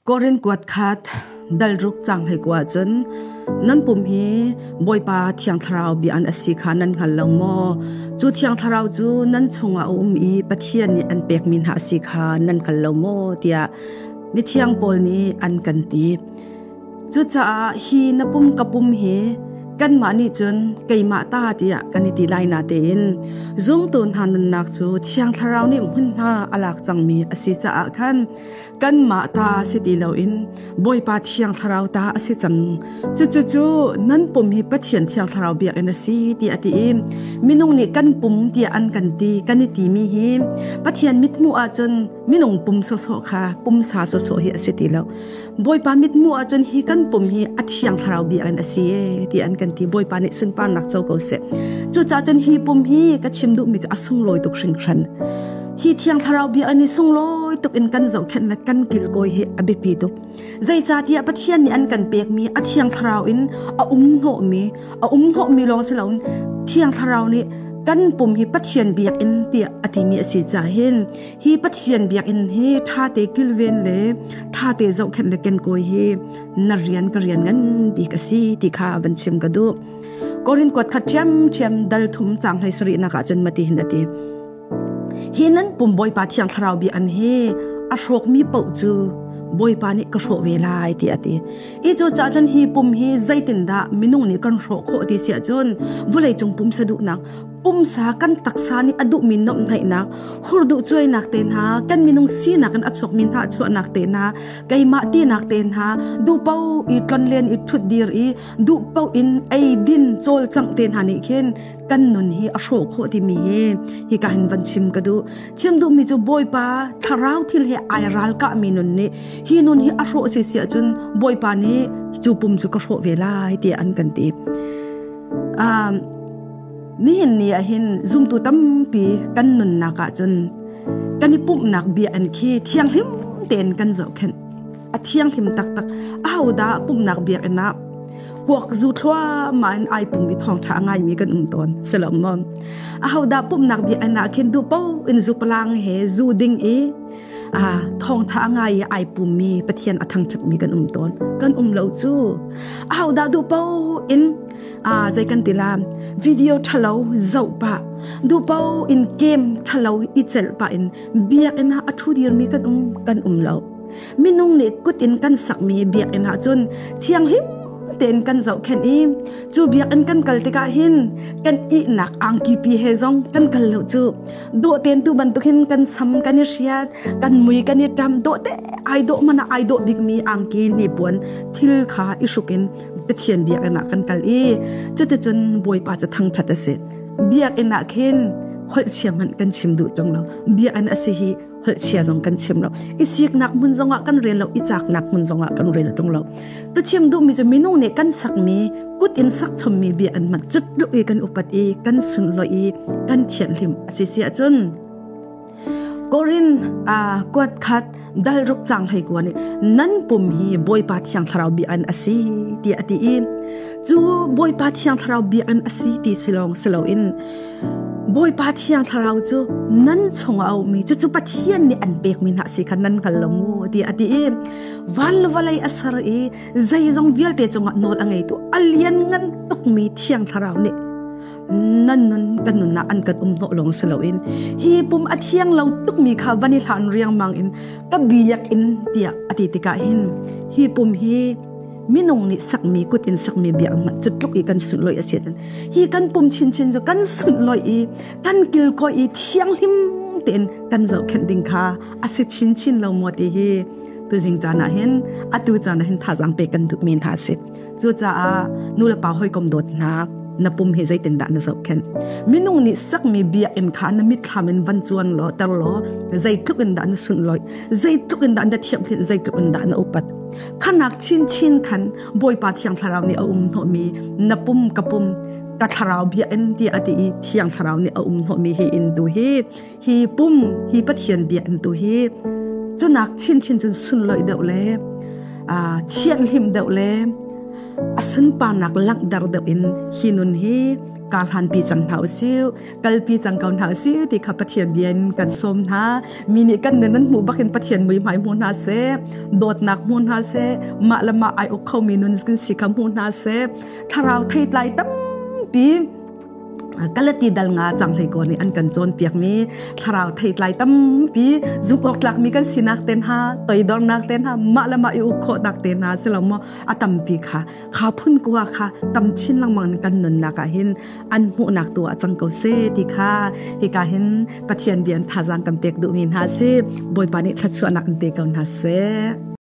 Korin kuat khat dalruk cang hei kua cun nan pum hi Bawipa Thiang Thlarau bia an asi kha nan hngal lo maw? Cu Thiang Thlarau cu nan chungah a um i Pathian nih an pekmi hna a si kha nan hngal lo maw? tiah mithiang pawl nih an kan ti. Cucaah hi na pum ka pum hi kanmah nih cun keimah ta tiah kan i ti lai natein zumtu hna nunnak cu Thiang Thlarau nih hmunhma a lak cangmi a si caah khan kanmah ta si ti loin Bawipa Thiang Thlarau ta a si cang. Cucucu nan pum hi Pathian Thiang Thlarau biakinn a si ti a ti i minung nih kan pum tiah an kan ti kan i timi hi Pathian mithmuh ahcun minung pum sawsawh kha pumsa sawsawh hi a si ti lo. Bawipa mithmuh ahcun hi kan pum hi a Thiang Thlarau biakinn a si e ti an kan ti. Bawipa nih sunparnak co ko seh. Cucaah cun hi pum hi ka chim duhmi cu a sunglawi tuk hringhran. Hi Thiang Thlarau biakinn hi sunglawi tuk in kan zohkhenh le kan kilkawi hi a biapi tuk. Zeicahtiah Pathian nih an kan pekmi a Thiang Thlarau in a um hnawhmi, a um hnawhmi lawng si loin Thiang Thlarau nih kan pum hi Pathian biakinn tiah a timi a si caah hin hi Pathian biakinn hi ṭhate kilven le ṭhate zohkhenh le kenkawi hi na rian ka rian ngan bik a si ti kha van chim ka duh. Korin kuat khat ṭhiamṭhiam dal thum cang hlei sarih nak ah cun mati hin a ti. Hi nan pum Bawipa Thiang Thlarau bia an hi a hrawkmi paoh cu Bawipa nih ka hrawh ve lai ti a ti. I cu cah cun hi pum hi zeitindah minung nih kan hrawh khawh ti si ahcun vawleicung pumsa duhnak pumsa kan taksa nih a duhmi nuamhnaihnak hurduh cuainak te hna kan minung sinak in a chuakmi hna chuahnak te hna keimah tinak te hna duhpo i tlonlen i ṭhutdir i duhpo in ei din cawlcangh te hna nih khin kan nun hi a hrawh khawh timi hi hika hin van chim ka duh chim duhmi cu Bawipa thlarau thil he ai ralkahmi nun nih hi nun hi a hrawh si si ahcun Bawipa nih cu pum cu ka hrawh ve lai tiah an kan ti. Nihin ni ah hin zumtu tampi kan nunnak ah cun kan i pumhnak bia an khi thianghlim tein kan zohkhenh. A thianghlim taktak. Ahodah pumhnak biakinn ah kuak zu thluahmah in ai pum i thawngṭha a ngaimi kan um tawn. Si lo maw? Ahodah pumhnak biakinn ah khin duh paoh in zu palang he zu ding i thawngṭha a ngai i ai pummi Pathian a thangṭhatmi kan um tawn. Kan um lo cu. Ahodah duh paoh in zei kan ti la video ṭhalo zoh pah duh paoh in game ṭhalo i celh pah in biakinn ah a ṭhu dirmi kan um kan um lo. Minung nih kut in kan sakmi biakinn ah cun thianghlim tein kan zohkhenh i cu biakinn kan kal tikah hin kan ihnak angki pi he zong kan kal lo cu dawh tein tu bantuk hin kan sam kan i hriat kan mui kan i ṭam dawh te ai dawh mana ai dawh bikmi angki hnipuan thil kha i hruk in Pathian biakinn ah kan kal i cuticun Bawipa cu thangṭhat a si. Biakinn ah khin holh chia hmanh kan chim duh ṭung lo. Biakinn a si hi holh chia zong kan chim lo. I siknak hmun zongah kan rel lo, i caknak hmun zongah kan rel ṭung lo. Ka chim duhmi cu minung nih kan sakmi kut in sak chommi bia an hman cut tluk i kan upat i kan sunhlawih i kan thianhlim a si si ahcun Korin kuat khat dal ruk cang hlei kua nih nan pum hi Bawipa Thiang Thlarau biakinn a si tiah a ti i cu Bawipa Thiang Thlarau biakinn a si ti si lawng si loin Bawipa Thiang Thlarau cu nan chungah a ummi cucu Pathian nih an pekmi hna si kha nan hngal lo mu tiah a ti i van le vawlei a ser i zeizong vialte cungah nawl a ngeitu a lianngan tukmi Thiang Thlarau nih nan nun kan nunnak an kan um hnawh lawng si loin hi pum a thiang lo tukmi kha van i hlan riangmang in ka biak in tiah a ti tikah hin hi pum hi minung nih sakmi kut in sakmi biak cu tluk i kan sunhlawih a si ahcun hi kan pum chinchin cu kan sunhlawih i kan kilkawi i thianghlim tein kan zohkhenh ding kha a si chinchin lo maw ti hi tuzing caan ah hin atu caan ah hin thazaang pek kan duhmi hna a si. Cucaah nulepa hawikom dawt hna, na pum hi zeitindah na zohkhenh? Minung nih sakmi biakinn kha na mitthlam in van cuan law ter law zeitluk in dah na sunhlawih, zeitluk in dah na thiamhlinh, zeitluk in dah na upat. Khanak chinchin khan Bawipa Thiang Thlarau nih a um hnawhmi na pum ka pum ka thlarau biakinn tiah a ti i Thiang Thlarau nih a um hnawhmi hi inn tu hi hi pum hi Pathian biakinn tu hi cunak chinchin cun sunlawih deuh le thianhlim deuh le a sunparnak langhter deuh in hi nun hi Kar hlanpi cang hna usih, kalpi cang ko hna usih ti kha Pathian bia in kan sawm hna. Mi nih kan nun an hmuh bakin Pathian muihmai hmu hna seh, dawtnak hmu hna seh, mah le mah ai uk khomi nun kan si kha hmu hna seh, thlarau theitlai tampi Galati dal nga cang hlei ko nih an kan cawnpiakmi thlarau theitlai tampi zumh awk tlakmi kan sinak te hna toidornak te hna mah le mah i uk khawhnak te hna si lo maw a tampi kha kha phun kua kha tam chin lengmang in kan nunnak ah hin an hmuhnak tu ah cang ko seh ti kha hika hin Pathian bia in thazaang kan pek duhmi hna si. Bawipa nih thluachuahnak in pe ko hna seh.